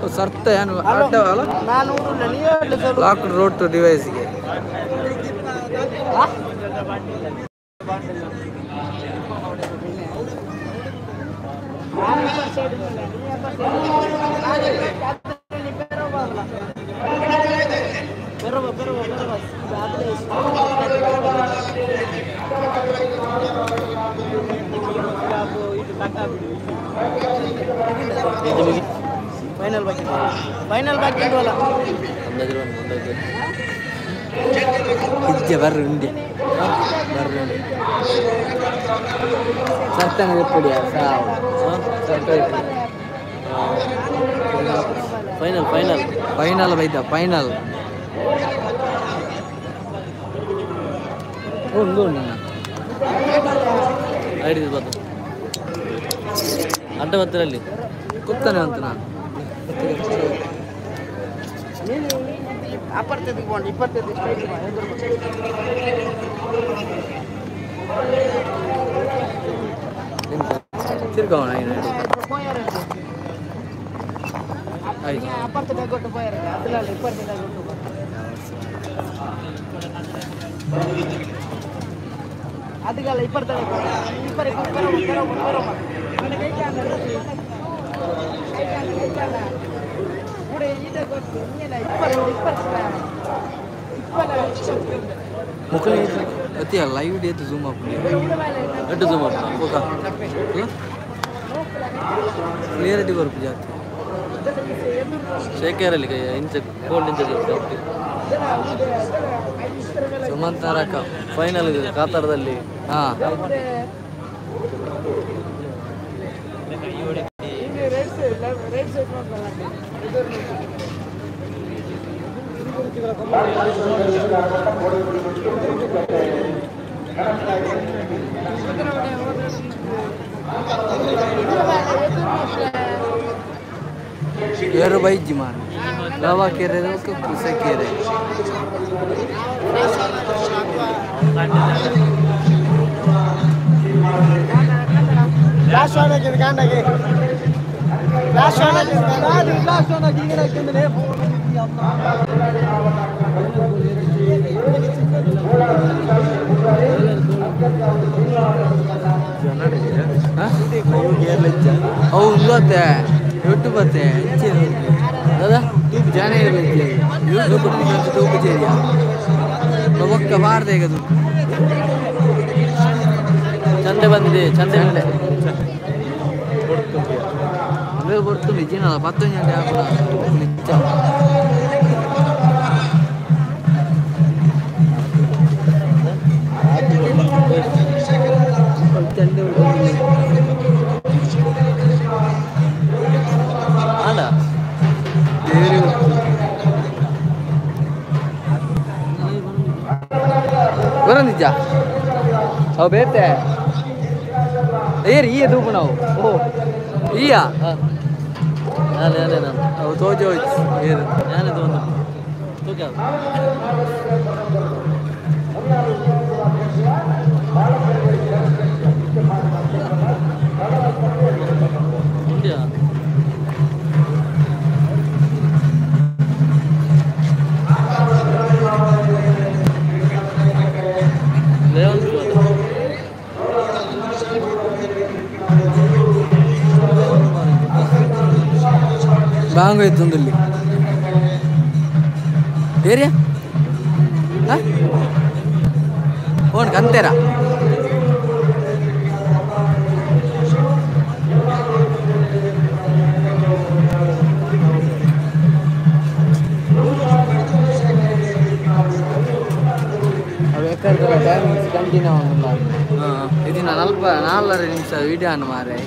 ಸರ್ತ ಏನು ಅಡ್ಡವಲ್ಲ locked road ಟು ಡಿವೈಸ್ಗೆ final ಬಾಕಿ ಫೈನಲ್ ಬಾಕಿ ಅಲ್ಲ ಇಜ್ಜೆ ಬರ್ರಿ ಉಂಡೆ ಬರ್ರಿ ಸರ್ತಾನೆ ಎಪ್ಪಡಿಯಾ ಸಾವು ಫೈನಲ್ ಫೈನಲ್ ಫೈನಲ್ ಬೈದ ಫೈನಲ್ ಉಂಡು ಉಂಡು ಐಡಿ ಬಂದು ಅಡ್ಡ ಬರ್ತಿರಲ್ಲಿ ಕೂತಾನೆ ಅಂತ ನಾನು ತಿರ್ಗೋಣ அதுக்கால இப்ப ಅತಿ ಲೈವ್ ಡೇಟ್ ಝೂಮ್ ಅಪ್ ಎಟ್ಟು ಝೂಮ್ ಅಪ್ ಓಕೆ ಕ್ಲಿಯರಿಟಿ ಬರ್ಪು ಜಾಸ್ತಿ ಶೇಖರಲ್ಲಿ ಕೈ ಇಂಚ ಕೋಲ್ಡ್ ಇಂಚ ಸುಮಂತ್ ನಾರಕ ಫೈನಲ್ ಕಾತಾರದಲ್ಲಿ. ಹಾಂ ಏರು ಬೈಜ್ಜಿ ಮಾನ ಲವ ಕೆರೆ ಕುಸ ಕೆರೆ ಅವು ಉಂದತ್ತೆ ಯೂಟ್ಯೂಬ್ ಅತ್ತೆ ದಾದಾ ಜನ ಯೂಟ್ಯೂಬ್ ತೂಪು ಚೇರಿಯಾ ಒಕ್ಕ ಬಾರ್ದೆ ಈಗ ಚಂದೆ ಬಂದಿದೆ ಚಂದೆ ಚಂಡೆ ಅಂದ್ರೆ ಬರ್ತುಂಡು ಜಿನಲ್ಲ ಪತ್ತೊಂದು ಗಂಟೆ ಆಪುನ ಚಂಡೆ ಅಲ್ಲ ಬರಂದಿಜ್ಜಾ ಅವು ಬೇತೆ ಏರಿ ಈಯ ತೂಪು ನಾವು ಓ ಈಯ ನಾನೇ ನಾನೇ ನಾನು ಅವು ತೋಜೆ ಹೋಯ್ತು ಏರು ನಾನೇ ತಗೊಂಡು ತೂಕ ಉಂಡ್ಯಾ ಬಾಂಗ್ ಹೋಯ್ತು ಏರಿಯಾ ಓನ್ ಕಂತೇರ ಟೈಮಿಂಗ್ಸ್ ಕಂಟಿನ್ಯೂ ಉಂಟು ಇದನ್ನ ನಲ್ಪ ನಾಲ್ಕರ ನಿಮಿಷ ವಿಡಿಯೋ ಅನ್ನು ಮಾರೆ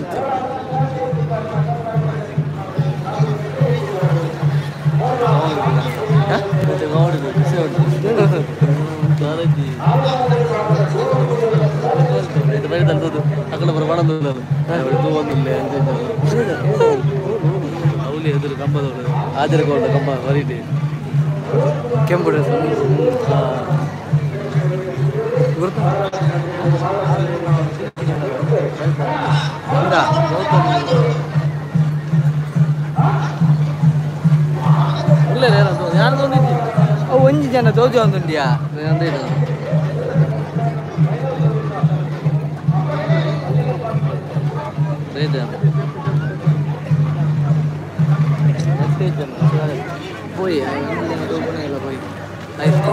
ಎದುರು ಕಂಬದವಳು ಹಾಜರಗೋಲ್ಡ ಕಂಬ ಬರೀಟಿ ಕೆಂಪು ಡ್ರೆಸ್ ಗುರ್ತು ಒಂಜಿ ಜನ ತೋಜು ಒಂದುಂಡಿಯಾ ಪೋಯಿ ಪೋಯಿ ಆಯ್ತು.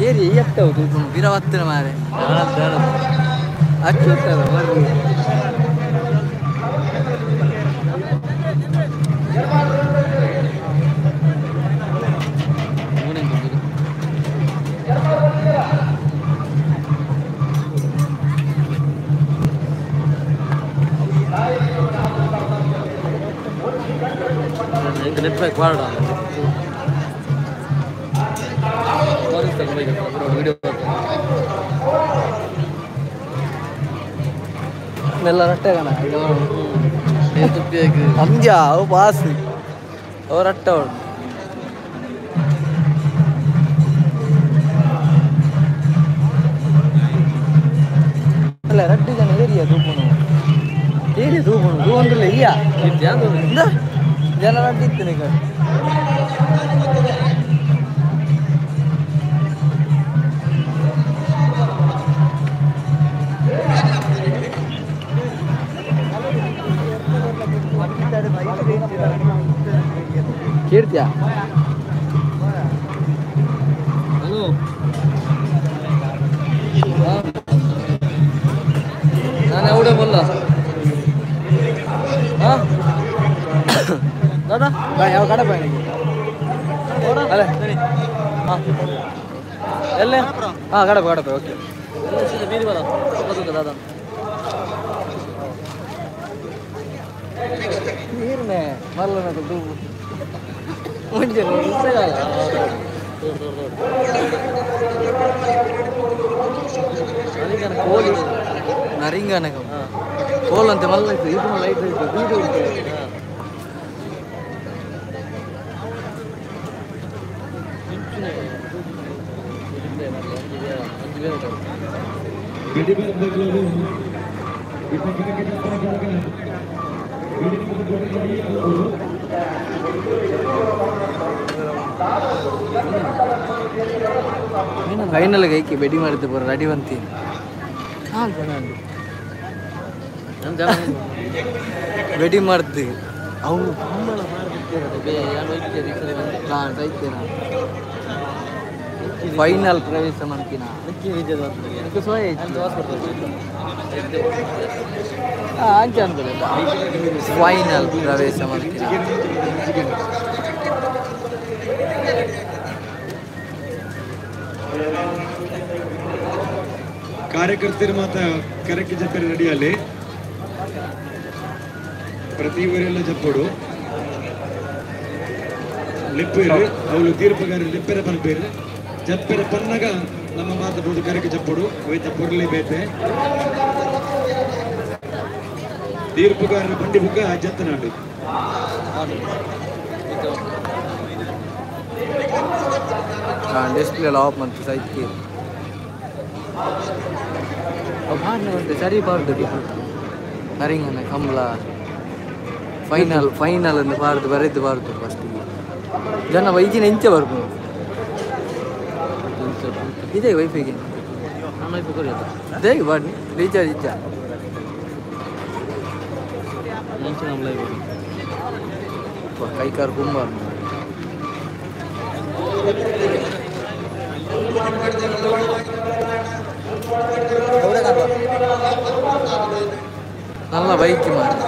ಏರಿ ಎತ್ತವು ತೂಪುನು ಬಿರವತ್ತಿನ ಮಾರೆ ಅಚ್ಚುತ್ತದ ಮರ್ರಿ. ನೆಟ್ವರ್ಕ್ ವಾರ್ಡ್ ಮೆಲ್ಲ ರಟ್ಟೆ ಅಂಜ ಅವು ಪಾಸ್ ಅವು ರಟ್ಟ ಉಂಟು. ಅಲ್ಲ ರಡ್ಡು ಜನ ಏರಿಯಾ ತೂಪುನು ಏರಿಯಾ ತೂಪುನು ತೂವಂದಿಲ್ಲ ಈಯ ಜನ ರಡ್ಡು ಇತ್ತು ನಿಗ. ಕೇಳ್ತೀಯಾ? ಹಲೋ, ನಾನು ಎವಡೆ ಬಲ್ಲ. ಹಾಂ ದಾದಾ ಯಾವ ಕಡೆ ಬಾಯ್ ಅಲ್ಲ. ಹಾಂ ಎಲ್ಲೇ? ಹಾಂ ಕಡಪ ಕಡಪ ಓಕೆ. ಬೀದಿ ಬರ ದಾದಾ ನೀರ್ನೆ ಮಲ್ಲನ ತೂಪು ಮುಂಚೆ ಕೋಲಿ ನರಿಂಗನಕ ಕೋಲ್ ಅಂತ ಮಲ್ಲ ಇತ್ತು ಇದು ಮಲ್ಲ ಇತ್ತು ಇತ್ತು ಬೀಡು ಉಂಟು. ಫೈನಲ್ ಐಕಿ ಬೆಡಿ ಮಾಡಿದ್ದು ಪೂರ ರೆಡಿ ಬಂತೀನಿ. ನಾಲ್ಕು ಜನ ಬೆಡಿ ಮಾಡ್ದು ಅವು ಫೈನಲ್ ಪ್ರವೇಶ ಮಾಡ್ತೀನ. ಫೈನಲ್ ಪ್ರವೇಶ ಮಾಡ್ತೀನಿ. ಕಾರ್ಯಕರ್ತರ ಮಾತ ಕರೆಕ್ಟ್ ಜಪ್ಪರೆ ರೆಡಿಯಲ್ಲಿ ಪ್ರತಿ ಊರೆಲ್ಲ ಜಪ್ಪೋಡು ಲಿಪ್ಪೇರು ಅವಳು ತೀರ್ಪುಗಾರ ಲಿಪ್ಪೆರ ಪನ್ಪೇರು ಜಪ್ಪೆರ ಪನ್ನಗ ನಮ್ಮ ಮಾತ ಬೋದು ಕರೆಕ್ಟ್ ಜಪ್ಪೋಡು ಅವೈತ ಪೊರ್ಲೆ ಬೇತೆ ತೀರ್ಪುಗಾರರ ಬಂಡಿ ಬುಕ್ಕ ಜತ್ತನಾಡು. ಡಿಸ್ಪ್ಲೇ ಆಫ್ ಮಂತು ಸೈತ್ಕಿ ಬಾರ್ದು ಸರಿ ಬಾರ್ದು ನರಿಂಗನ ಕಂಬಳ ಫೈನಲ್ ಫೈನಲ್ ಅಂತ ಬಾರ್ದು ಬರೆದು ಬಾರ್ದು ಫಸ್ಟಿಗೆ ಜನ ವೈಜಿನ ಇಂಚೆ ಬರ್ಬೋದು ಇದೇ ವೈಫೈಗೆ ಇದೇ ಬಾರ್ನಿ ರೀಚಾರ್ಜ್ ಇಚ್ಚ ಕೈ ಕಾರ್ ಕುಂಬಾರ್ದು. நல்ல பைக் மாதிரி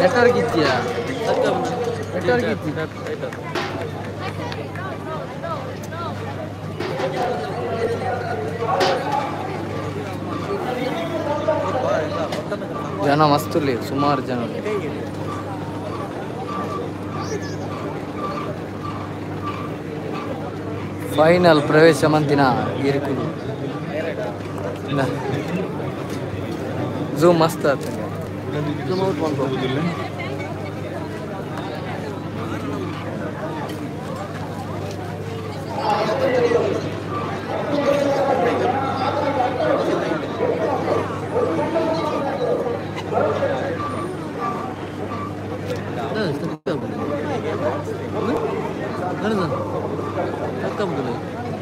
ನೆಟ್ವರ್ಕ್ ಇದೆಯಾ? ನೆಟ್ವರ್ಕ್ ಇತ್ತು. ಜನ ಮಸ್ತ್ ಸುಮಾರು ಜನ. ಫೈನಲ್ ಪ್ರವೇಶ ಮಂತಿನ ಇರುಕುಲು ಝೂಮ್ ಮಸ್ತ್ ಆತ.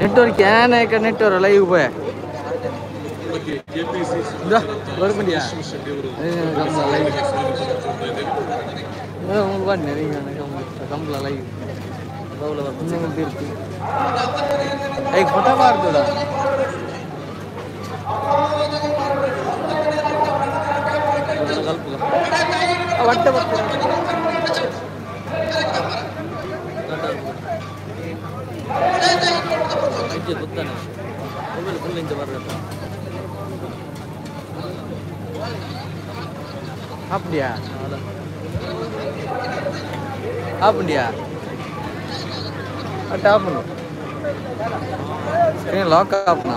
ನೆಟ್ವರ್ಕ್ ಏನ ನೆಟ್ವರ್ಕ್ ಲೈವ್ ಪೋಯ ಕಂಬಳ ಲೈವ್ ಫೋಟೋ ಬಾರ್ದುಡ. அப்படியா அப்படியா ಟಾಪ್ ಸ್ಕ್ರೀನ್ ಲಾಕ್ ಆಪ್ನಾ.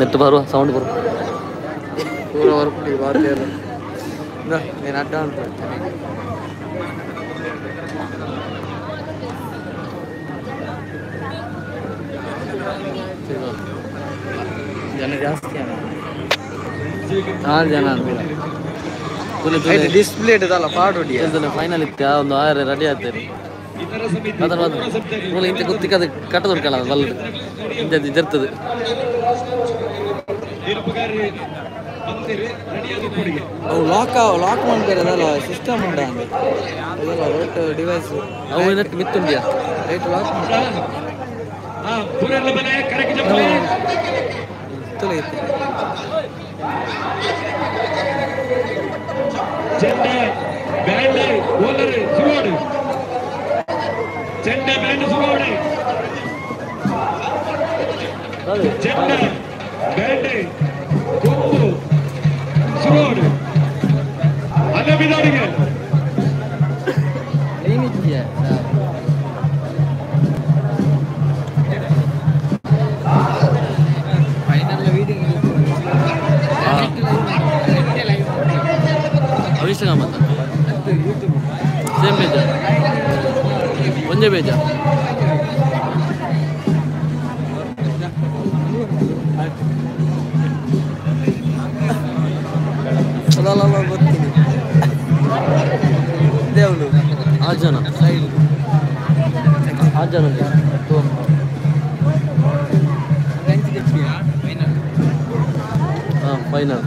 ನೆಟ್ ಬರುವ ಸೌಂಡ್ ಬರುವ ಪೂರ ವರ್ಕ್ ಬಾತೇರು నేను అడ్డా అనుకుంటాను. ಜನ ಜಾಸ್ತಿ ನಾಲ್ಕು ಜನ ಡಿಸ್ಪ್ಲೇ ಇಟ್ಟದಲ್ಲ ಪಾಡು ಫೈನಲ್ ಇತ್ತು ಒಂದು ಆರು ರೆಡಿ ಆಗ್ತದೆ. ಇಂತ ಗುತ್ತಿಗೆ ಅದು ಕಟ್ಟದೊಡ್ಕಲ್ಲ ಬಲ್ಲದು ಇಂಥ ಇರ್ತದೆ. ಅವು ಲಾಕ್ ಲಾಕ್ ಮಾಡ್ಬೇಕದಲ್ಲ ಸಿಸ್ಟಮ್ ಉಂಟಾ ಅದೆಲ್ಲ ರೈಟ್ ಡಿವೈಸ್ ಅವು ನೆಟ್ ಮಿತ್ತುಂಡಿಯಾ ರೈಟ್ ಲಾಕ್ ಚೆಂಡೆ ಬ್ಯಾಂಡ್ ಓನರ್ ಸುರುವಾಡು ಚೆಂಡೆ ಬ್ಯಾಂಡ್ ಸುರುವಾಡು ಚೆಂಡೆ ಬ್ಯಾಂಡ್ ಕೊಂಬು ಸುರುವಾಡು ಅಲ್ಲಬಿದಾಡಿಗೆ ಏನಿದೆಯಾ ಫೈನಲ್ ವೀಡಿಯೋ ಅವಿಷ್ಠ ಸೇಮ್ ಪೇಜ ಒಂದೇ ಪೇಜ. ಗೊತ್ತಿದೆ ದೇವಳು ಆರು ಜನ ಸೈಡ್ ಆರು ಜನ ಹಾಂ ಫೈನಲ್.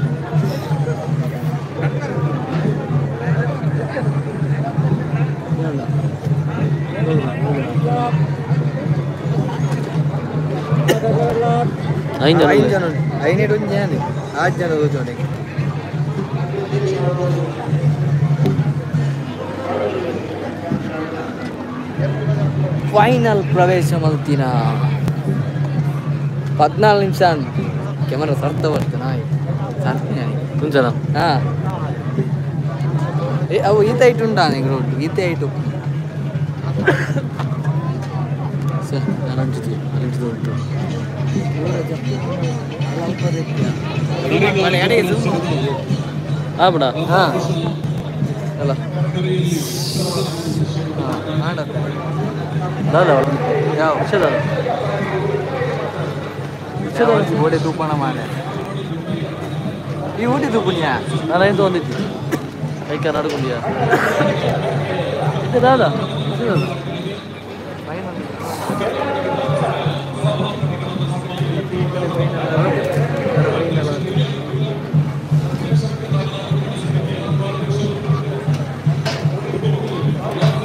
ಐದು ಜನ ಐನೇಟ್ ಒಂದು ಜನ ಆರು ಜನ ಕೂತ್ಕೊಂಡೆ. ಫೈನಲ್ ಪ್ರವೇಶ ಮಲ್ತಿನ 14 ನಿಮಿಷ ಕ್ಯಾಮರಾ ಸರ್ತ ಬರ್ತದೆ ನಾಯಿ ಸರ್ತೀನಿ ಮುಂಚೆನ. ಹಾಂ ಏ ಅವು ಈತ ಐಟು ಉಂಟಾ ರೋಡ್ ಈತ ಐಟು ಸರ್ ಅರಂಜಿತು ಅರಂಜಿತು ಉಂಟು. ಆಬಿಡ ಹಾಂ ಅಲ್ಲ ದಾದ ಯಾವ ವಿಷಯದ ಗೋಡೆ ತೂಪಣ ಮಾಡೆ ಈ ಊಟಿ ತೂಪುಣಿಯಾ ನಾನು ಏನು ತೊಗೊಂಡಿದ್ದೆ ಕೈಕ ನಡ್ಕೊಂಡಿಯಾ ದಾದ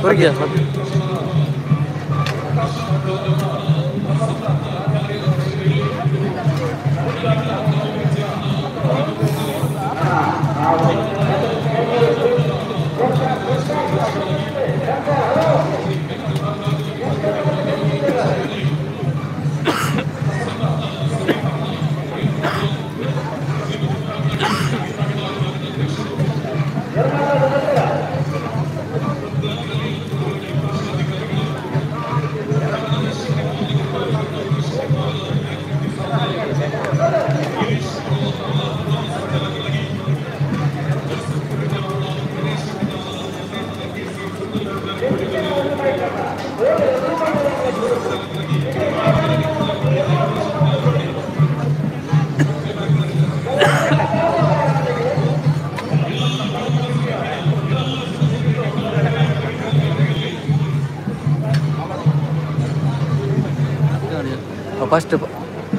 ಹೊರಗೆ First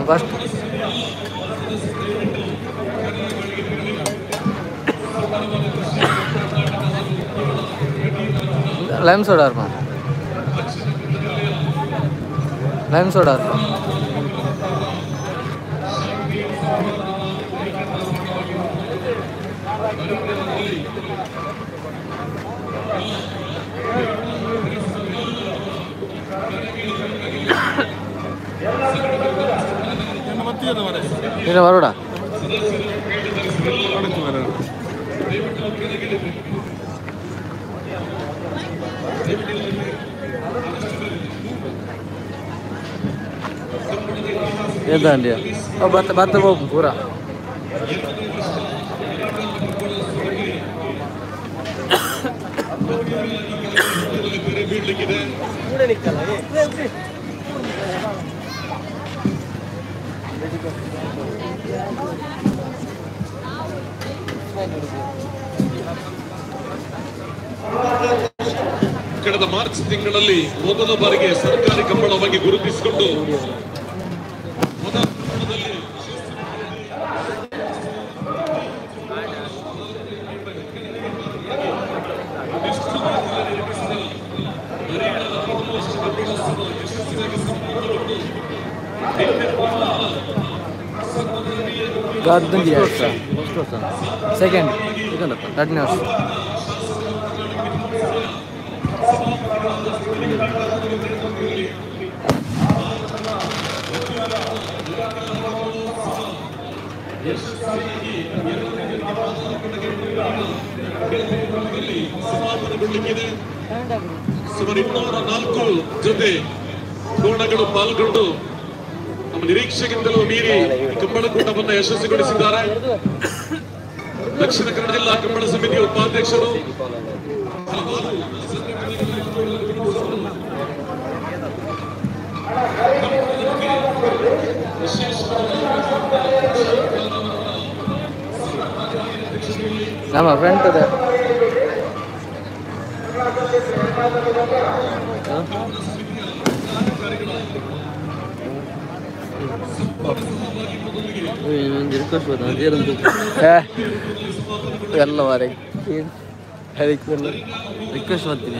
first lime soda ಅರ್ಪ ಲೈಮ್ ಸೋಡಾ ಅರ್ಪ ಇಲ್ಲ ಬರೋಡ ಏದಂಡಿ ಬತ್ತ ಬತ್ತ ಹೋಗು ಪೂರ ಕಳೆದ ಮಾರ್ಚ್ ತಿಂಗಳಲ್ಲಿ ಮೊದಲ ಬಾರಿಗೆ ಸರ್ಕಾರಿ ಕಂಬಳವಾಗಿ ಗುರುತಿಸಿಕೊಂಡು ಮೊದಲ ಕಂಬಳದಲ್ಲಿ ಸೆಕೆಂಡ್ ಎರಡನೇ ವರ್ಷ ಸಮಾಪನಗೊಳ್ಳಲಿಕ್ಕಿದೆ. ಸುಮಾರು 204 ಜೊತೆ ಕೋಣಗಳು ಪಾಲ್ಗೊಂಡು ನಮ್ಮ ನಿರೀಕ್ಷೆಗಿಂತಲೂ ಮೀರಿ ಕಂಬಳಕೂಟವನ್ನು ಯಶಸ್ವಿಗೊಳಿಸಿದ್ದಾರೆ. ದಕ್ಷಿಣ ಕನ್ನಡ ಜಿಲ್ಲಾ ಕಂಬಳ ಸಮಿತಿಯ ಉಪಾಧ್ಯಕ್ಷರು ಹಲವಾರು ನಮ್ಮ ಫ್ರೆಂಡ್ ಅದ ಎಲ್ಲ ಮಾರೆ ಅದಕ್ಕೆ ರಿಕ್ವೆಸ್ಟ್ ಮಾಡ್ತೀನಿ.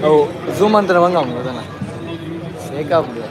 ಅವು ಝೂಮ್ ಅಂತಾರೆ ಬಂಗ ಅದನ್ನ ಬೇಕಾಗ್ಬಿಡಿ.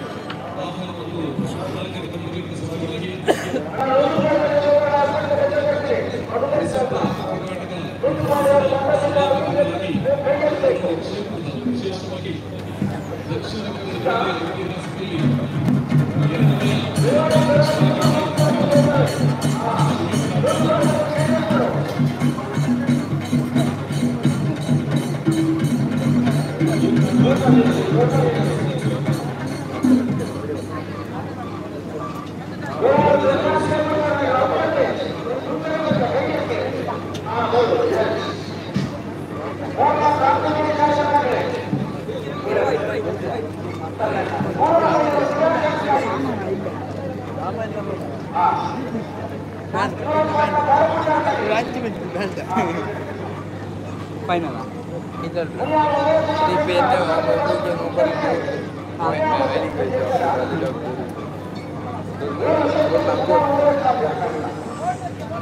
ಫೈನಲ್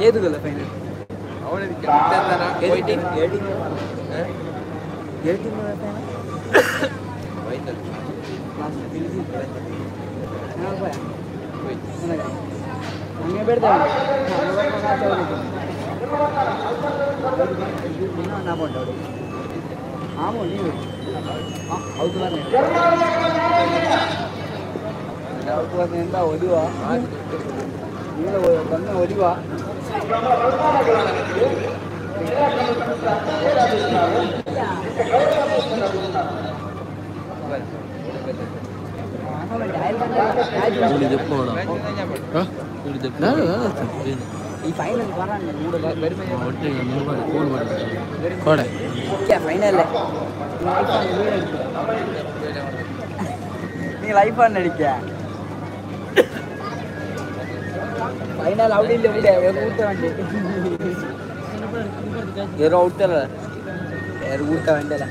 ಏದುಗಲ್ಲ ಫೈನಲ್ ಹಂಗೆ ಬೇಡ್ದೆ ಆಮೋ ನೀವು. நீ லைஃப் ஆன் அடிக்க ஃபைனல் அப்படி இல்லை விட ஊத்த வேண்டிய ஏறோ ஊத்தல ஏற ஊத்த வேண்டல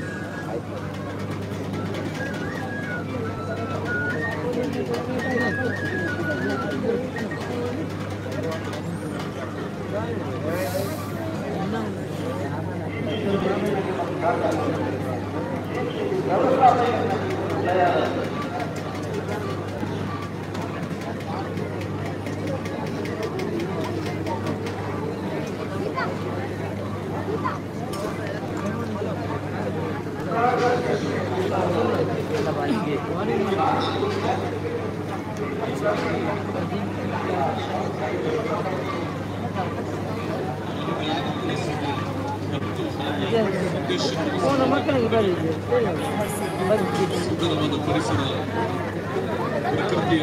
ಸುಂದರವಾದ ಪರಿಸರ, ಪ್ರಕೃತಿಯ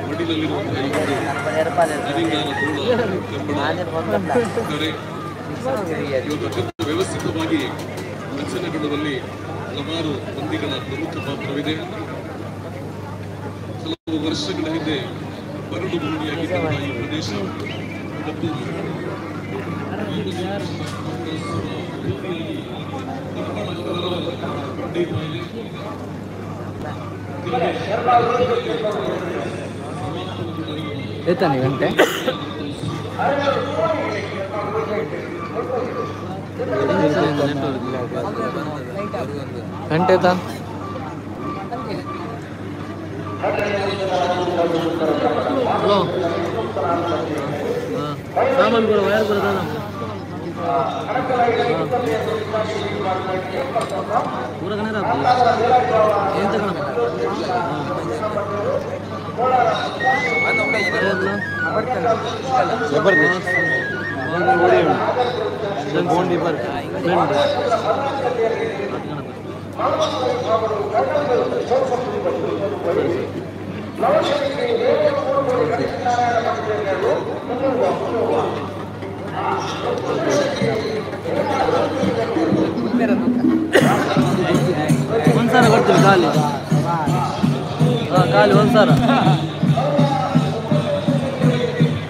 ಮಡಿಲಲ್ಲಿರುವಂತಹ ಈ ಒಂದು ನರಿಂಗಾನ ತೋಳ ಕರೆ ಇವತ್ತು ಅತ್ಯಂತ ವ್ಯವಸ್ಥಿತವಾಗಿ ರಚನೆಗೊಳ್ಳುವಲ್ಲಿ ಹಲವಾರು ಮಂದಿಗಳ ಪ್ರಮುಖ ಪಾತ್ರವಿದೆ. ಹಲವು ವರ್ಷಗಳ ಹಿಂದೆ ಬರಡು ಭೂಮಿಯಾಗಿದ್ದಂತಹ ಈ ಪ್ರದೇಶ ಇವತ್ತು ಎತ್ತಾನೆ ಗಂಟೆ ಗಂಟೆ ತಾನು ಹಲೋ ಸಾಮಾನು ಕೂಡ ವೈರ್ ಕೂಡ ಪೂರ ಕಣ ಏನು ತಗೋಣ ಒಂದ್ಸಾರ ಕೊಡ್ತೀವಿ ಖಾಲಿ. ಹಾಂ ಖಾಲಿ ಒಂದ್ಸಾರ.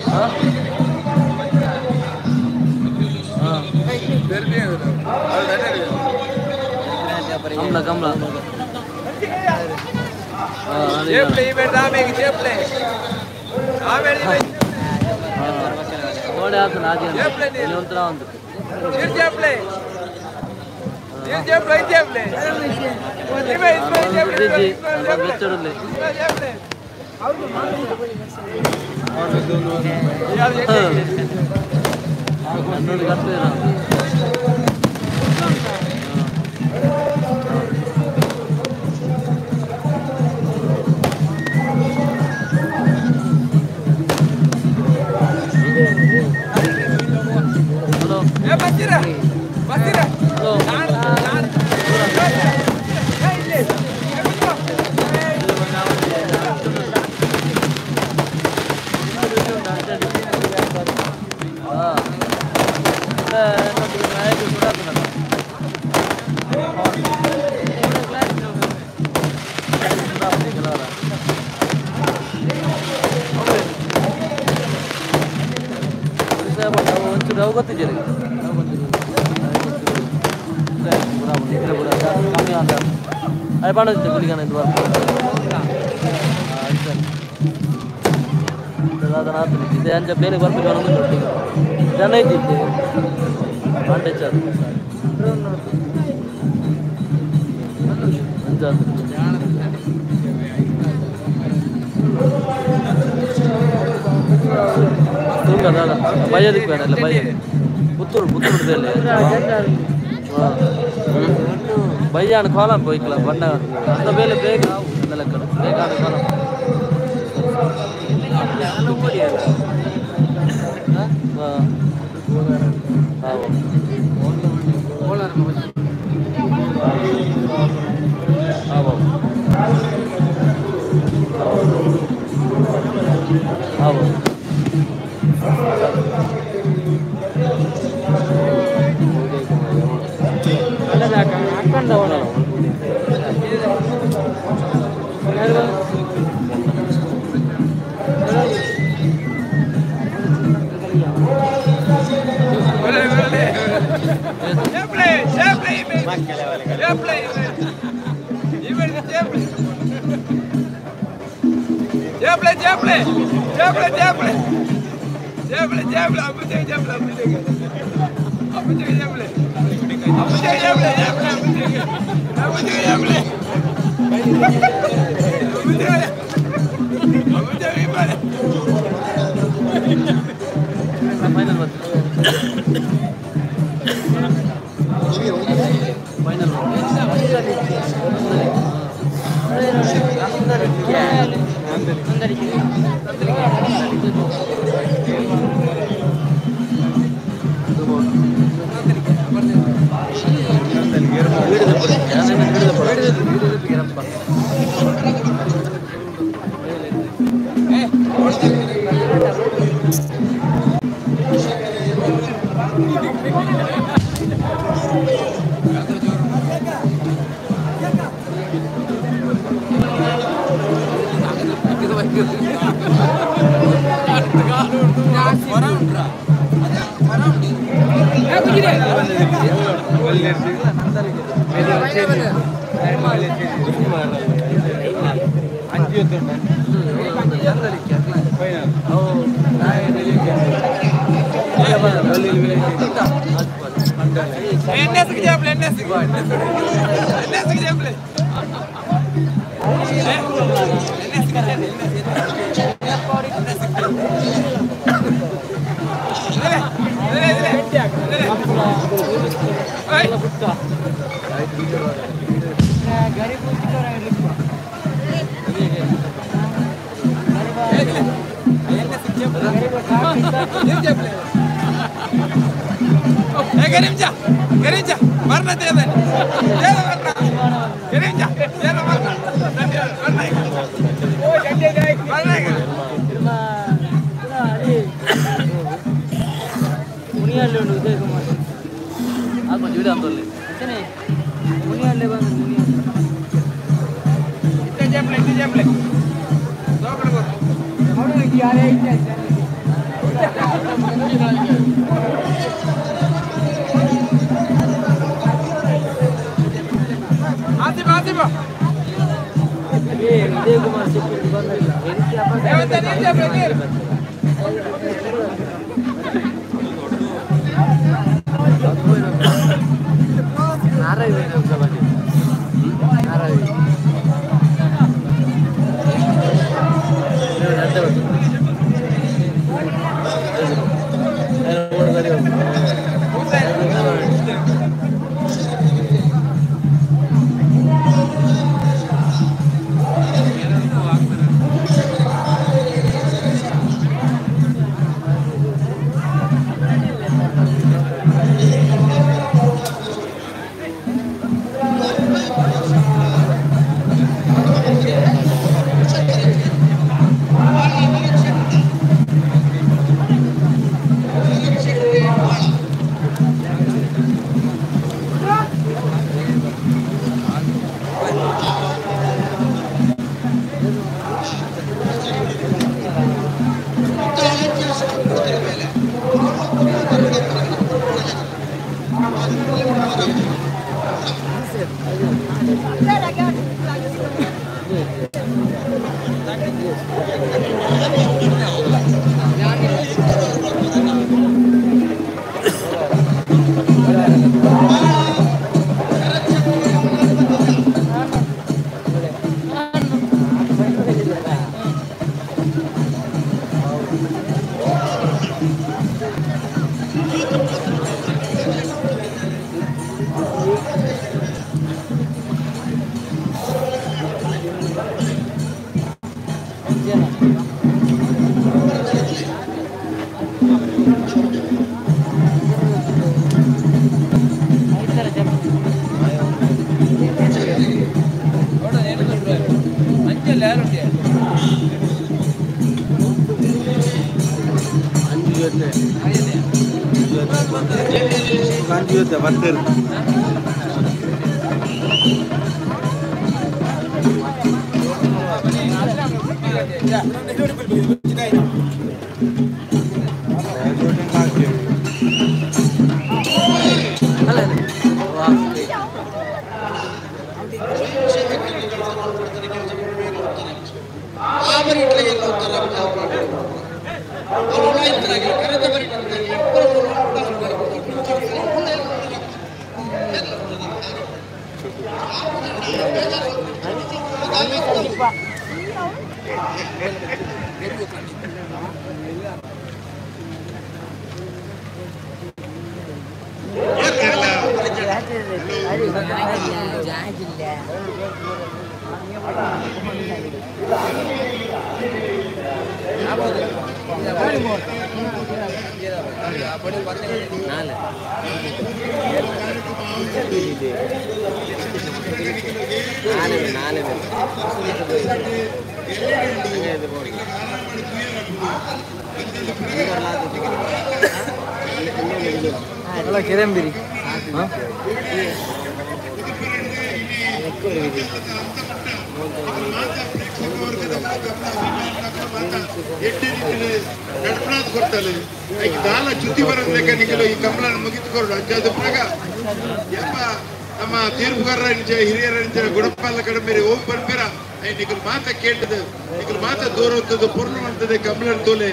ಹಾಂ ಹಾಂ ಕಮಲ ಕಮಲ ಓಡೆ ಆತನ ಆದಿ ಒಂಥರ ಒಂದು ಬೇರೆ ಬರ್ಬೇಕು ಜನ ಇದ್ದಿದ್ದೆ ಭಯದಕ್ಕೆ ಬೇಡ ಭಯ. ಪುತ್ತೂರು ಪುತ್ತೂರು ಬೇಲೆ ಬಯ್ಯಾಣ ಕಾಲಂ ಪೋಯ್ಕಲ ಬಣ್ಣ ಅಂತ ಬೇಲೆ ಬೇಗ ನೆಲಕ್ಕಡು ಬೇಗ ಆಡು ಕಾಲಂ ಬರ್ತೇನೆ ಕೆರೆಂಬಿರಿ ಕೊಡ್ತಾರೆ ದಾಲ ಚುತಿ ಬರೋದಕ್ಕೆ ಈ ಕಮಲನ ಮುಗಿದುಕೊಂಡು ಅಂಚಾದ ಪುನಗ ಯಪ್ಪ ನಮ್ಮ ತೀರ್ಪುಗಾರರ ಹಿರಿಯರ ಗುಣಪಾಲ ಕಡಿಮೆ ಓಂ ಬರ್ಬೇರ ನಿಖಲ್ ಮಾತ ಕೇಂಟದು ನಿಖಲ್ ಮಾತ ದೂರ ಹೋಗ್ತದೆ ಪೂರ್ಣ ಮಾಡ್ತದೆ ಕಮಲನ್ ತೋಲೆ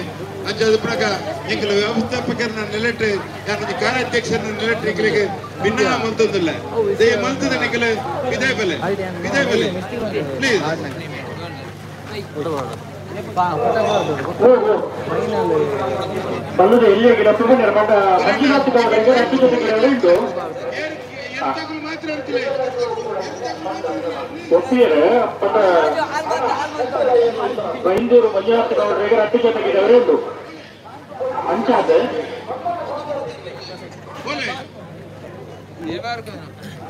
ಅಂಚಾದ ಪುನಗ ನಿಖಲ್ ವ್ಯವಸ್ಥಾಪಕರನ್ನ ನಿಲೆಟ್ಟು ಯಾಕಂದ್ರೆ ಕಾರ್ಯಾಧ್ಯಕ್ಷರನ್ನ ನಿಲೆಟ್ಟು ನಿಖಲಿಗೆ ಭಿನ್ನ ಮಂತಂದಿಲ್ಲ ದಯ ಮಂತದ ನಿಖಲ ಇದೇ ಬೆಲೆ ಇದೇ ಬೆಲೆ ಪ್ಲೀಸ್ ಬಲ್ಲದ ಎಲ್ಲಿ ಮಂಜುನಾಥ್ ಗೌಡರಿಗೆ ರದ್ದು ಜೊತೆಗೆ ಉಂಟು ಒಪ್ಪಿಯರು ಬೈಂದೂರು ಮಂಜುನಾಥ್ ಗೌಡರಿಗೆ ರದ್ದು ಜೊತೆಗಿದವರು ಉಂಟು ಅಂಚಾದ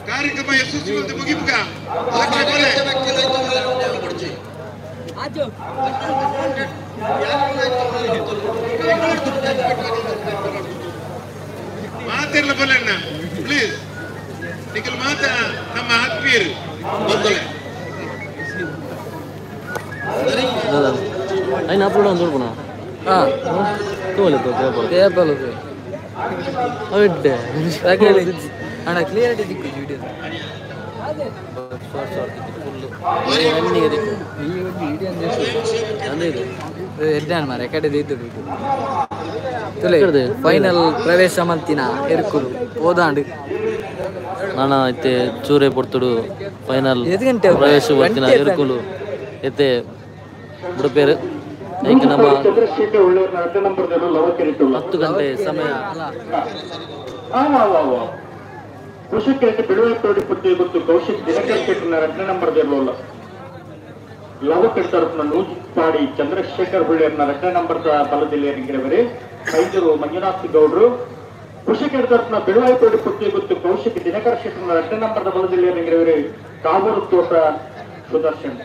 ಕಾರ್ಯಕ್ರಮ ಯಶಸ್ವಿ ಮುಗಿಪುಗ ಮಾತಿರ್ಲ ಬಲ್ಲಣ್ಣ ಪ್ಲೀಸ್ ನಿಖಲ್ ಮಾತ ನಮ್ಮ ಆತ್ಮೀಯರು ಬಂದಲೆ అయినా అప్లోడ్ అని చూడుకున్నా ಟೇಬಲ್ ಅಣ್ಣ ಕ್ಲಿಯರಿಟಿ ದಿಕ್ಕು ವಿಡಿಯೋ ಮಾರೆ ಕಡೆ ತುಲೆ ಫೈನಲ್ ಪ್ರವೇಶ ಮಲ್ತಿನ ಎರ್ಕುಲು ಹೋದಾಂಡು ನಾನ ಇತ್ತೆ ಚೂರೆ ಪೊರ್ತುಡು ಫೈನಲ್ ಪ್ರವೇಶ ಬರ್ತಿನ ಎರ್ಕುಲು ಎತ್ತೆ ಬುಡಪೇರು ನಮ್ಮ 10 ಗಂಟೆ ಸಮಯ ಕೃಷಿಕರಿಗೆ ಬಿಳುವತ್ತೋಡಿ ಪುಟ್ಟಿ ಗೊತ್ತು ಕೌಶಿಕ್ ದಿನಕರ್ ಶೆಟ್ಟಿನ 2ನೇ ನಂಬರ್ ದೇರ್ಲೋಲ್ಲ ಲವಕರ್ ತರಫಿನ ನೂಜಿಪಾಡಿ ಚಂದ್ರಶೇಖರ್ ಹುಳ್ಳಿಯರ್ನ 2ನೇ ನಂಬರ್ ಬಲದಲ್ಲಿ ಎನ್ಗಿರವರು ಐದರು ಮಂಜುನಾಥ್ ಗೌಡ್ರು ಕೃಷಿಕರ ತರಫಿನ ಬಿಳುವಾಯ್ತೋಡಿ ಪುಟ್ಟಿ ಗೊತ್ತು ಕೌಶಿಕ್ ದಿನಕರ್ ಶೆಟ್ಟಿನ 2ನೇ ನಂಬರ್ ಬಲದಲ್ಲಿ ಎನ್ಗಿರವರು ಕಾವೂರು ತೋಟ ಸುದರ್ಶನ್.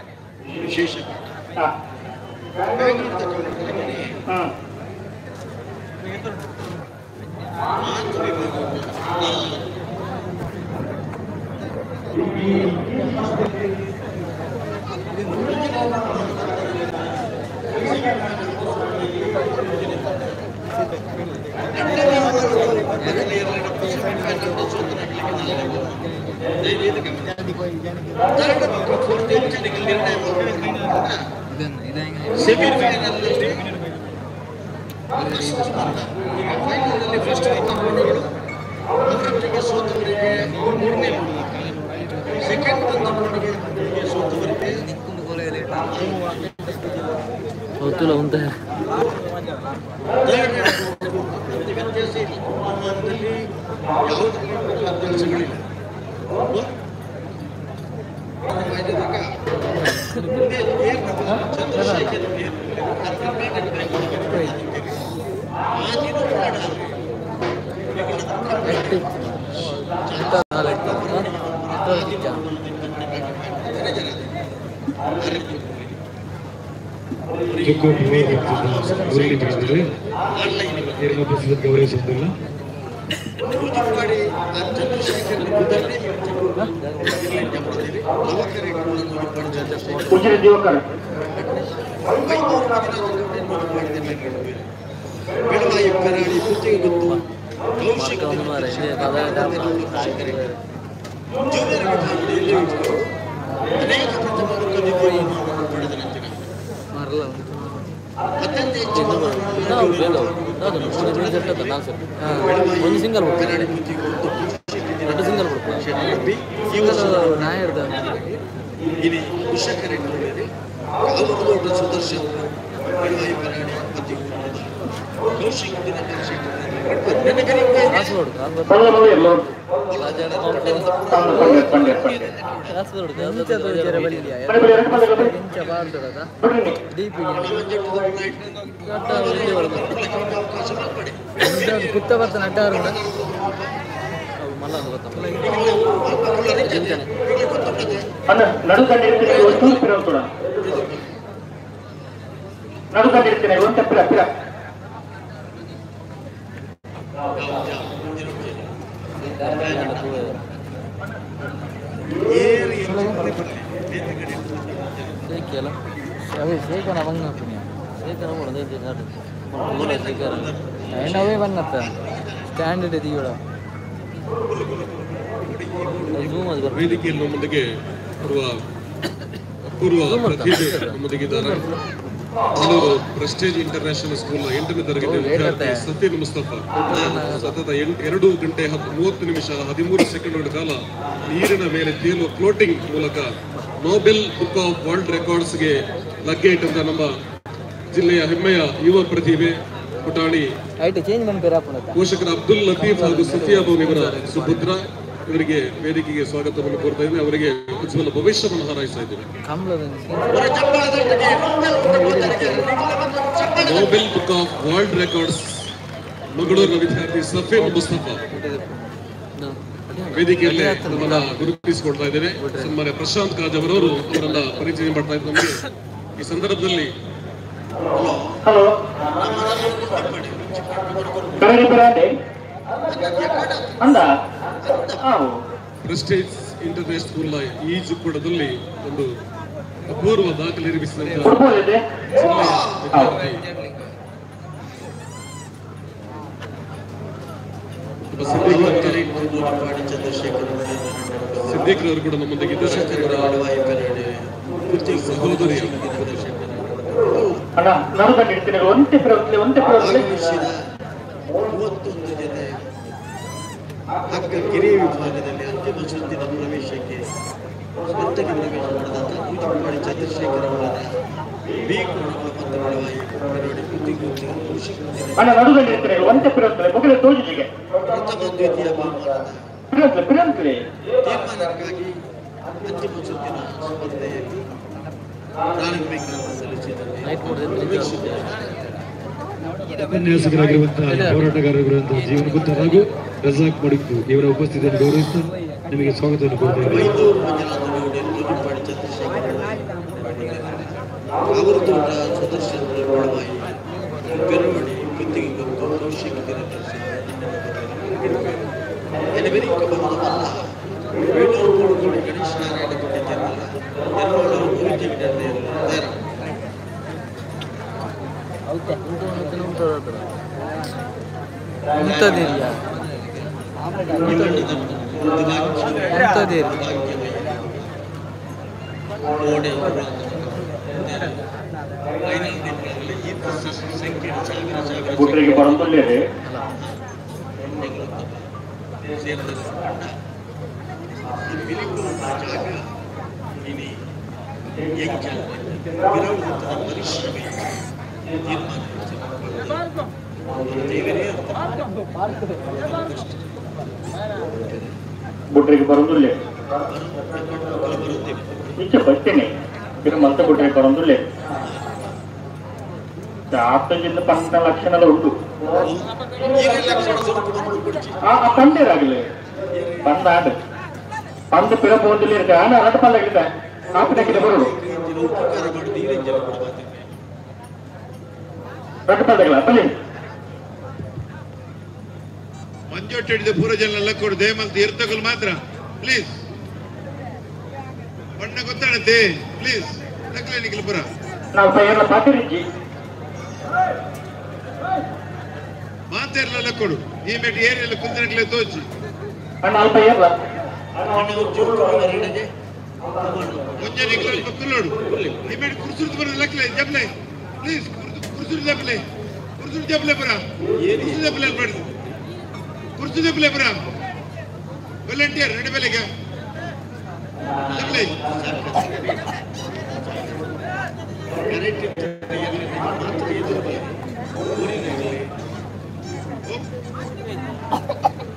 ಗೊತ್ತಿಲ್ಲ ಅಂತ ಗೌರವಿಸುವುದಿಲ್ಲ. ಉಜಿರೆ ದಿವಾಕರ್ ಒಂದು ಸಿಂಗಲ್ ಎರಡು ಸಿಂಗಲ್ ಕುತ್ತ ಬರ್ತಾನೆ ಅಡ್ಡ ನಡುಕಂಡಿರ್ತೀನಿ ಒಂದು ಪಿರ ಪಿರ ಅವೇ ಬಂದತ್ತ ಸ್ಟ್ಯಾಂಡರ್ಡ್ ಇದೀವಳ ವೇದಿಕೆಯಲ್ಲಿ ನಮ್ಮೊಂದಿಗೆ ಬರುವ ಅಪೂರ್ವ ಪ್ರತಿಭೆ ನಮ್ಮೊಂದಿಗಿದ್ದಾರೆ. ಮಂಗಳೂರು ಪ್ರೆಸ್ಟೇಜ್ ಇಂಟರ್ನ್ಯಾಷನಲ್ ಸ್ಕೂಲ್ 8ನೇ ತರಗತಿ ವಿದ್ಯಾರ್ಥಿ ಸಫೀನ್ ಮುಸ್ತಫಾ ಸತತ 2 ಗಂಟೆ 30 ನಿಮಿಷ 13 ಸೆಕೆಂಡ್ಗಳ ಕಾಲ ನೀರಿನ ಮೇಲೆ ತೇಲುವ ಫ್ಲೋಟಿಂಗ್ ಮೂಲಕ ನೋಬೆಲ್ ಬುಕ್ ಆಫ್ ವರ್ಲ್ಡ್ ರೆಕಾರ್ಡ್ಸ್ಗೆ ಲಗ್ಗೆ ಇಟ್ಟಂತ ನಮ್ಮ ಜಿಲ್ಲೆಯ ಹೆಮ್ಮೆಯ ಯುವ ಪ್ರತಿಭೆ ಪುಟಾಣಿ ಪೋಷಕರ ಅಬ್ದುಲ್ ಲತೀಫ್ ಹಾಗೂ ಸುಫಿಯಾ ಭವನ್ ಇವರ ಸುಪುತ್ರ. ಇವರಿಗೆ ವೇದಿಕೆಗೆ ಸ್ವಾಗತವನ್ನು ಕೋರ್ತಾ ಇದ್ದೇನೆ. ಅವರಿಗೆ ಉಜ್ವಲ ಭವಿಷ್ಯವನ್ನು ಹಾರೈಸ್ತಾ ಇದ್ದೇನೆ. Nobel book of world records ಮಂಗಳೂರಿನ ವಿದ್ಯಾರ್ಥಿ ಸಫೀನ್ ಮುಸ್ತಫಾ ವೇದಿಕೆಯಲ್ಲೇ ನಮ್ಮನ್ನ ಗುರುತಿಸಿಕೊಳ್ತಾ ಇದ್ದೇವೆ. ಸನ್ಮಾನ್ಯ ಪ್ರಶಾಂತ್ ಕಾಜ್ ಅವರವರು ಅವರನ್ನ ಪರಿಚಯ ಮಾಡ್ತಾ ಇದ್ದಾರೆ ನಮಗೆ ಈ ಸಂದರ್ಭದಲ್ಲಿ. ಹಲೋ ಪ್ರೆಸ್ಟೇಜ್ ಇಂಟರ್ನ್ಯಾಷನಲ್ ಸ್ಕೂಲ್ ಈಜುಕೂಡದಲ್ಲಿ ಒಂದು ಅಪೂರ್ವ ದಾಖಲೆ ನಿರ್ಮಿಸಿದಂತಹ ಜಿಲ್ಲೆಯ ವಿದ್ಯಾರ್ಥಿ ಸಿದ್ದಿಕ್ ರವರು ಕೂಡ ನಮ್ಮೊಂದಿಗಿದ್ದಾರೆ. ಸಹೋದರಿಯ ಕಿರಿಯ ವಿಭಾಗದಲ್ಲಿ ಅಂತಿಮ ಸುತ್ತಿನ ಪ್ರವೇಶಕ್ಕೆ ಸ್ಪರ್ಧೆಗೆ ಪ್ರವೇಶ ಪಡೆದಂತ ನೂಜಿಪಾಡಿ ಚಂದ್ರಶೇಖರ್ ಅವರ ಬಿ ಕೋಣಗಳ ಮತ್ತು ಬೆಳವಾಯಿ ಪ್ರಥಮ ದ್ವಿತೀಯ ಬಹುಮಾನದ ತೀರ್ಮಾನಕ್ಕಾಗಿ ಅಂತಿಮ ಸುತ್ತಿನ ಸ್ಪರ್ಧೆಯಲ್ಲಿ ಪ್ರಾರಂಭಿಕ ಸಲ್ಲಿಸಿದ್ದಾರೆ. ಉಪನ್ಯಾಸಕರಾಗಿರುವಂತಹ ಹೋರಾಟಗಾರರಾಗಿರುವಂತಹ ಜೀವನ ಗುಪ್ತ ಹಾಗೂ ರಜಾಕ್ ಮಡಿಕು ಇವರ ಉಪಸ್ಥಿತಿಯನ್ನು ಗೌರವಿಸುತ್ತಾ ನಿಮಗೆ ಸ್ವಾಗತವನ್ನು ಕೋರ್ತಾ ಇದ್ದೇವೆ. ಗುಟ್ರಿಗೆ ಬರಂದುಲ್ಲೇರಿ ಗುಟ್ರಿಗೆ ಬರಂದುಲ್ಲೆ ಈಚೆ ಬರ್ತೇನೆ ಇದು ಮಂತ ಗುಟ್ರಿಗೆ ಬರಂದುಲ್ಲೆ ಆತದಿಂದ ಪಂಡ ಲಕ್ಷಣದ ಉಂಟು. ಆ ಪಂಡೇರಾಗಲಿ ಪಂಡ ಆಡು ಪಂಡ ಪಿರ ಪೋಂದಿಲ್ಲ ಇರ್ತ ಆನ ರಟ ಪಲ್ಲಾಗಿದ್ದ ಆಪಿನಕ್ಕಿದೆ ಬರೋಡು ರಟ ಪಲ್ಲಾಗಲ್ಲ ಬಲಿ ಮಂಜೊಟ್ಟೆಡಿದ ಪೂರ ಜನ ಲಕ್ಕೊಡು ದೇಮಲ್ತಿ ಇರ್ತಕಲು ಮಾತ್ರ ಪ್ಲೀಸ್ ಬಣ್ಣ ಗೊತ್ತಾಡತ್ತೆ ಪ್ಲೀಸ್ ಲಕ್ಲೆ ನಿಖಿಲ್ ಪುರ ನಾವು ಸೈಯರ್ನ ಪಾತಿರಿಜ್ಜಿ ಮಾತೆರ್ಲ ಲಕ್ಕೊಡು ಈ ಮೇಟ್ ಏರಿಯಲ್ಲ ಕುಂದನಕ್ಲೆ ತೋಚಿ ಅಣ್ಣ ಅಲ್ಪ ಏರ್ಲ ಒಂಜೆ ನಿಖಿಲ್ ಕುಲ್ಲೋಡು ಈ ಮೇಟ್ ಕುರ್ಸುರ್ದು ಬರೋದು ಲಕ್ಲೆ ಜಬ್ಲೆ ಪ್ಲೀಸ್ ಕುರ್ಸುರು ಜಬ್ಲೆ ಕುರ್ಸುರು ಜಬ್ಲೆ ಪುರ ಕುರ್ಸು ಜಬ್ಲೆ ಬಡ್ದು ಕುರ್ಸು ಜಬ್ಲೆ ಪುರ ವಾಲಂಟಿಯರ್ ನಡಿ ಬೆಲೆಗೆ ಜಬ್ಲೆ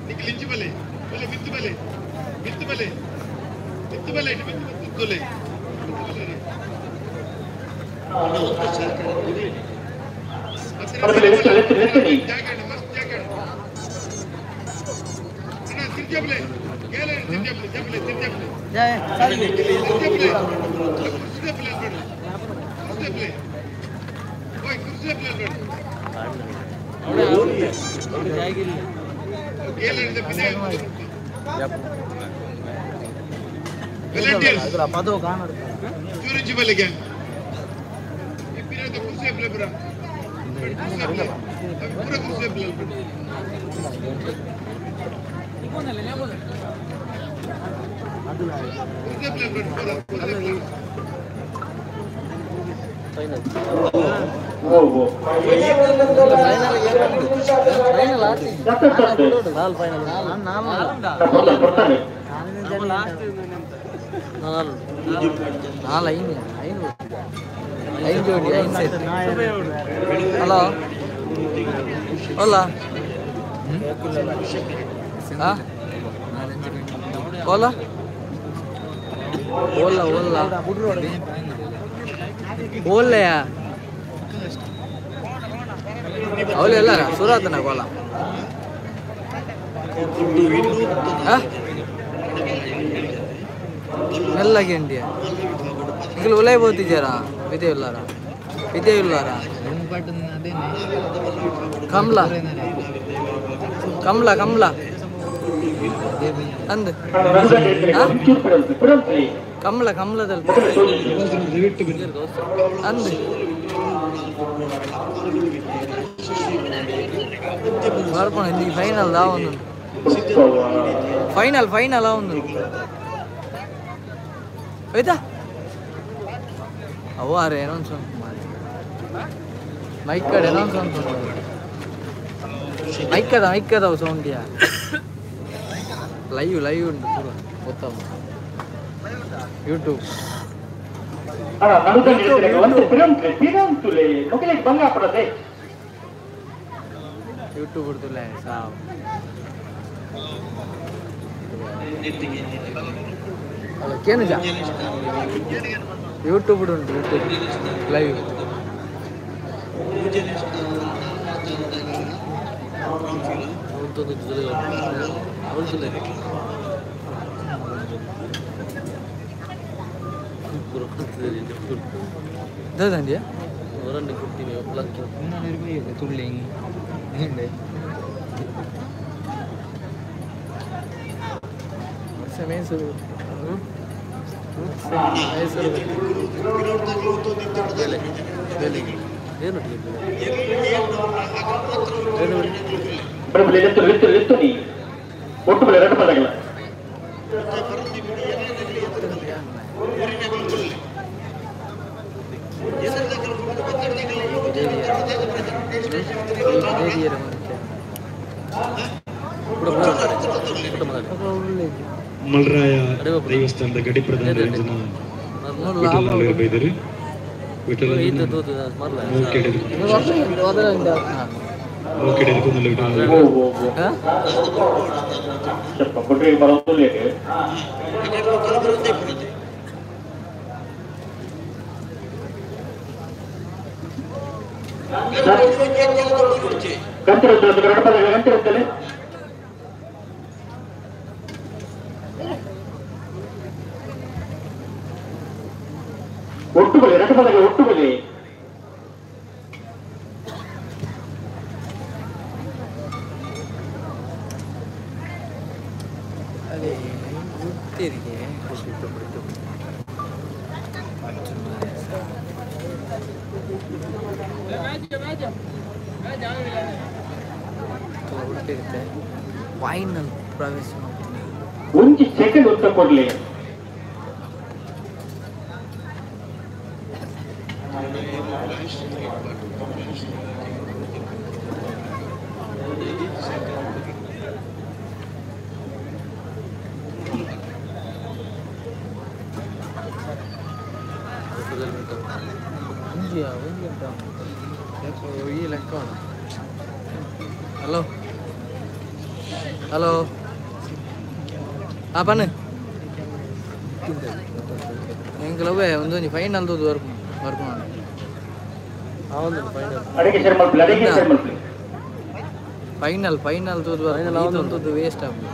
ನಿಖಿಲ್ ಇಂಚು ಬಲೆ ಬಲೆ ಮಿತ್ತು ಬಲೆ ಮಿತ್ತು ಬಲೆ ಮಿತ್ತು ಬಲೆ ಮಿತ್ತು ಮಿತ್ತು ಹಲೋ ಓಲಾ ಓಲಾ ಓಲಾ ಓಲಾ ಓಲೆಯ ಅವಳೆಲ್ಲ ಸುರಾತನ ಕೋಲ ಮೆಲ್ಲಗೆ ಇಂಡಿಯಾ ಈಗ ಉಲೈ ಬೋತಿದ್ದೀರಾ ವಿದ್ಯೆ ಇಲ್ಲಾರ ವಿದ್ಯೆ ಇಲ್ಲಾರ ಕಮಲ ಕಮಲ ಕಮಲ ಅಂದ ಕಮಲ ಕಮಲದಲ್ಲಿ ಅಂದ ಬರ್ಪಣ ಇಲ್ಲಿ ಫೈನಲ್ ದಾ ಒಂದು ಫೈನಲ್ ಫೈನಲ್ ಒಂದು ಆಯ್ತಾ ಅವಾರೆ ಅನೌನ್ಸ್ ಮೈಕ್ ಕಡೆ ಅನೌನ್ಸ್ ಮೈಕ್ ಅದ ಮೈಕ್ ಅದಾವ ಸೌಂಡ್ ಯಾ ಲೈವ್ ಲೈವ್ ಉಂಟು ಪೂರ ಗೊತ್ತಮ್ಮ ಯೂಟ್ಯೂಬ್ ಯೂಟ್ಯೂಬ್ ಉಡ್ದುಲ್ಲ ಸಾವ್ ಕೇನು ಜಾ ಯೂಟ್ಯೂಬ್ ಉಂಟು ಯೂಟ್ಯೂಬ್ ಲೈವ್ ದಾದಂಡಿಯಾ ಮಲ್ರಾಯ ದೇವಸ್ಥಾನದ ಗಡಿ ಪ್ರಧಾನ ವಿಠಲ ಬೈದರು ವಿಠಲ ಒಟ್ಟುಗಲಿ ಎರಡು ಪದಗೆ ಒಟ್ಟುಗಲಿ ಫೈನಲ್ ಪ್ರವೇಶ ಮಾಡ್ತೀನಿ. ಒಂಜಿ ಸೆಕೆಂಡ್ ಉತ್ತರ ಕೊಡ್ಲಿ. ಹಲೋ ಹಲೋ ಆ ಪನ್ನೆ ಎಂಕಲವೇ ಒಂದೊಂಜಿ ಫೈನಲ್ ತೂದು ವರ್ಕ್ ವರ್ಕ್ ಮಾಡಿ ಅಡಿಗೆ ಶೇರ್ ಮಲ್ಪಲಿ, ಅಡಿಗೆ ಶೇರ್ ಮಲ್ಪಲಿ. ಫೈನಲ್ ಫೈನಲ್ ತೂದು ವರ್ಕ್ ವೇಸ್ಟ್ ಆಗ್ತದೆ.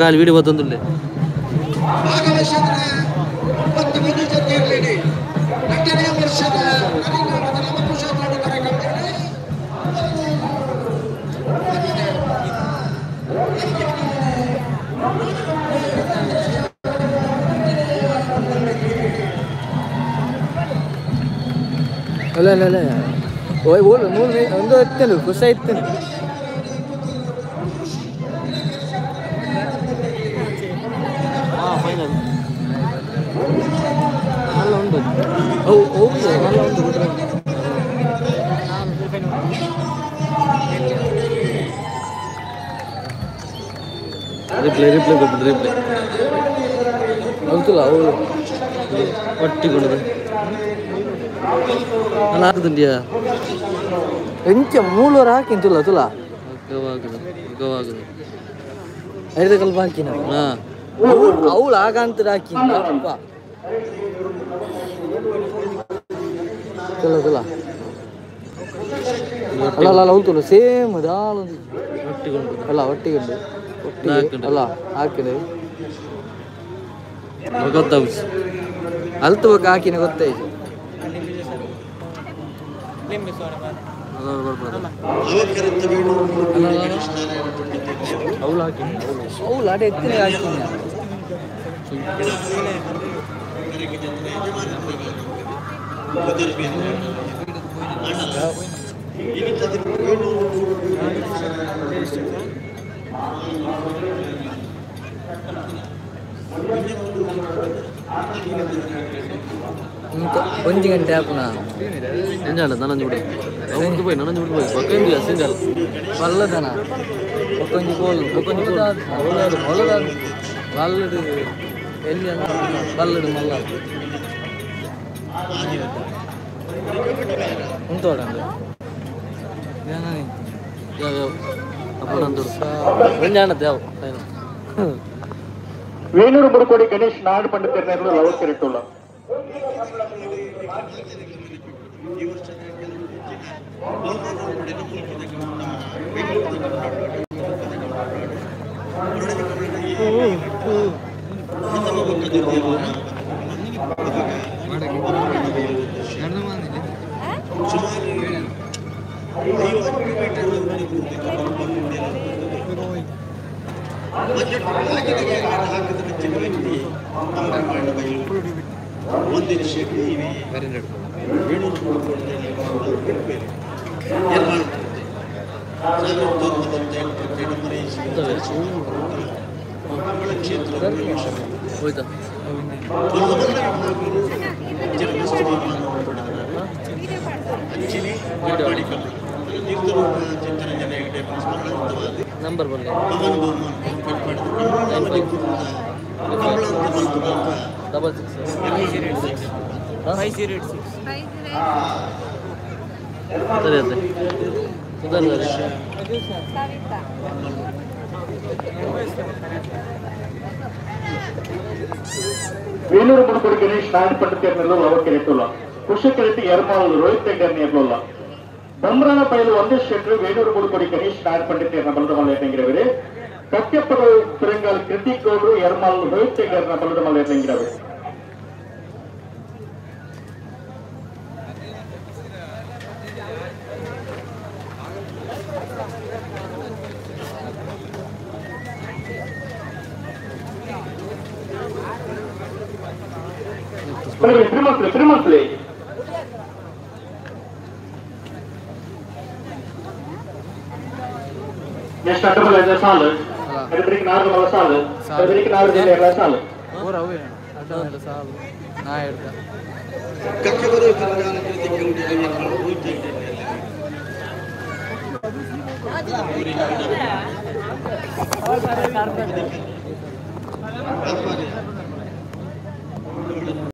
ಕಾಲು ವೀಡಿಯೋ ಬತ್ತೊಂದುಲ್ಲೆ. ಅಲ್ಲ ಅಲ್ಲ ಅಲ್ಲ ಓಯ್ ಓಲ್ ಮೂರು ಒಂದು ಎತ್ತಲು ಖುಷಿ ಆಯ್ತು. ಫೈನಲ್ ನಲ್ಲ ಉಂಟು. ಅವು ಹೌದು ನಲ್ಲ ಉಂಟು. ರಿಪ್ಲೈ ರಿಪ್ಲೈ ಕೊಟ್ಟು ರಿಪ್ಲೈ ಹೌದಲ್ಲ ಹೌದು ಒಟ್ಟಿಗೆ ಅಲ್ಲ ಹಾಕುದುಂಡಿಯಾ ಎಂಚ ಮೂಲೂರು ಹಾಕಿನ ತುಲ ತುಲ ಗವಾಗುದು ಐದು ಕಲ್ಪ ಹಾಕಿನ. ಹಾಂ ಅವಳು ಆಗಾಂತರ ಹಾಕಿನ ಅಪ್ಪ ತುಲ ತುಲ ಅಲ್ಲ ಅಲ್ಲ ಅಲ್ಲ ತುಲ ಸೇಮ್ ದಾಲೊಂದು ಒಟ್ಟಿಗೆ ಅಲ್ಲ ಒಟ್ಟಿಗೆ ಉಂಟು ಒಟ್ಟಿಗೆ ಅಲ್ಲ ಹಾಕಿದೆ ಗೊತ್ತಾಗುದು ಅಲ್ತು ಬಗ್ಗೆ ಹಾಕಿನ ಗೊತ್ತಾಯ್ತು. ಅವಳು ಆಟ ಎತ್ತಿನ ಹಾಕಿನ. ಒಂಜಿ ಗಂಟೆ ಆಪುನ ಸಿಂಜಾಲ ನನಂಜಿ ಬಿಡು ಅವನಿಗೆ ಪೋಯಿ ನನಂಜಿ ಬಿಡು ಪೋಯಿ ಬೊಕ್ಕೊಂಜಿ ಸಿಂಜಾಲ ಬಲ್ಲದನ ಬೊಕ್ಕೊಂಜಿ ಕೋಲು ಬೊಕ್ಕೊಂಜಿ ಕೋಲು ಹೊಲದಾಡು ಹೊಲದಾಡು ಬಲ್ಲಡು ಎಲ್ಲಿ ಬಲ್ಲಡು ಮಲ್ಲ ಉಂಟೋಡ ಯಾವ ಯಾವ ಅಪ್ಪ ನಂದು ಒಂಜಾಣತೆ ಯಾವ ಫೈನಲ್. ವೇಣೂರು ಮುಡುಕೋಡಿ ಗಣೇಶ್ ನಾಡು ಪಂಡಿತರು ಲವಕೆರೆಟ್ಟುಳ್ಳ. ಹೋಯ್ತಾ ನಂಬರ್ ಬರಲಿ 95 66 5086. ಸರಿ ಅತ್ತೆ ಸುಧಾರ್ ವೇಲೂರು ಮುಡುಕುಡಿ ಗಣೇಶ್ ನಾಯನ್ ಪಂಡಿತೇರ್ನಲ್ಲೂ ಲವಕೆರೆಟುಲ್ಲ ಕುಶಕೆರೆಟಿ ಎರ್ಮಾಲ್ ರೋಹಿತ್ ಹೆಗ್ಡೆ ಬಮ್ರಾನ ಪೈಲು ಒಂದೇ ಶೆಟ್ರು ವೇಣೂರು ಮುಡುಕೊಡಿ ಗಣೇಶ್ ನಾಯನ್ ಪಂಡಿತೇರ್ನ ಬಲದ ಮಲ್ಲ ಕಕ್ಕೆಪ್ಪದ ತಿರಂಗಾಲ್ ಕೃತಿಕ್ ಗೌಡ್ರು ಎರ್ಮಾಲ್ ರೋಹಿತ್ ಹೆಗ್ಡೆರ್ನ ಬಲದ ಮಲ್ಲ ತಿರುಮಲ್ಪಲೆ ತಿರುಮಲ್ಪಲೆ ನೆಕ್ಸ್ಟ್ ಅಡ್ಡಮಲ್ಲ ಸಾಲು ಅಡ್ಬರಿಗೆ ನಾಲ್ಕು ಮಲ್ಲ ಸಾಲು ಅಡ್ಬರಿಗೆ ನಾಲ್ಕು ಜಿಲ್ಲೆ ಸಾಲು ಪೂರ ಅವೇ ಅಡ್ಡ ಸಾಲು ನಾ ಹೇಳ್ತಾ